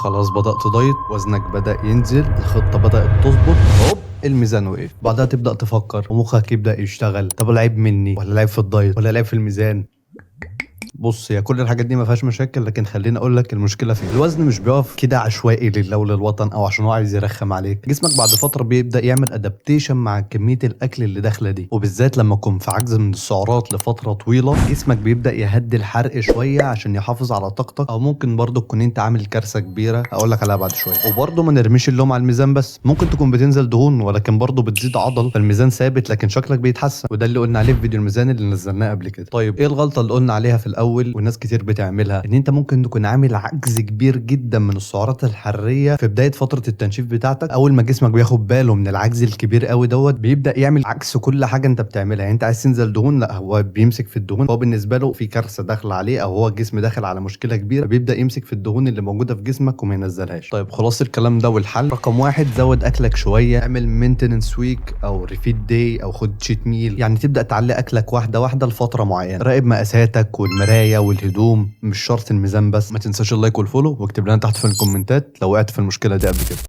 خلاص بدأت diet، وزنك بدأ ينزل، الخطة بدأت تظبط، هوب الميزان وقف. بعدها تبدأ تفكر ومخك يبدأ يشتغل، طب العيب مني ولا العيب في ال diet ولا العيب في الميزان؟ بص، هي كل الحاجات دي ما فيهاش مشاكل، لكن خليني اقول لك المشكلة فين. الوزن مش بيقف كده عشوائي لله وللوطن او عشان هو عايز يرخم عليك. جسمك بعد فترة بيبدا يعمل adaptation مع كمية الاكل اللي داخله دي، وبالذات لما تكون في عجز من السعرات لفترة طويلة، جسمك بيبدا يهدي الحرق شوية عشان يحافظ على طاقتك. او ممكن برضه تكون انت عامل كارثة كبيرة اقول لك عليها بعد شوية. وبرضه ما نرميش اللوم على الميزان بس، ممكن تكون بتنزل دهون ولكن برضه بتزيد عضل، فالميزان ثابت لكن شكلك بيتحسن، وده اللي قلنا عليه في فيديو الميزان اللي نزلناه قبل كده. طيب ايه الغلطة اللي قلنا عليها في الاول والناس كتير بتعملها؟ ان انت ممكن تكون عامل عجز كبير جدا من السعرات الحرارية في بداية فترة التنشيف بتاعتك. اول ما جسمك بياخد باله من العجز الكبير قوي دوت، بيبدا يعمل عكس كل حاجة انت بتعملها. يعني انت عايز تنزل دهون، لا هو بيمسك في الدهون، هو بالنسبة له في كارثة داخله عليه او هو الجسم داخل على مشكلة كبيرة، بيبدا يمسك في الدهون اللي موجودة في جسمك وما ينزلهاش. طيب خلاص الكلام ده والحل رقم واحد، زود اكلك شوية، اعمل maintenance week او refeed day او خد cheat meal، يعني تبدا تعلي اكلك واحدة واحدة لفترة معينة. راقب مقاساتك والمرايه والهدوم، مش شرط الميزان بس. ما تنساش ال like وال follow، واكتب لنا تحت في الكومنتات لو وقعت في المشكلة دي قبل كده.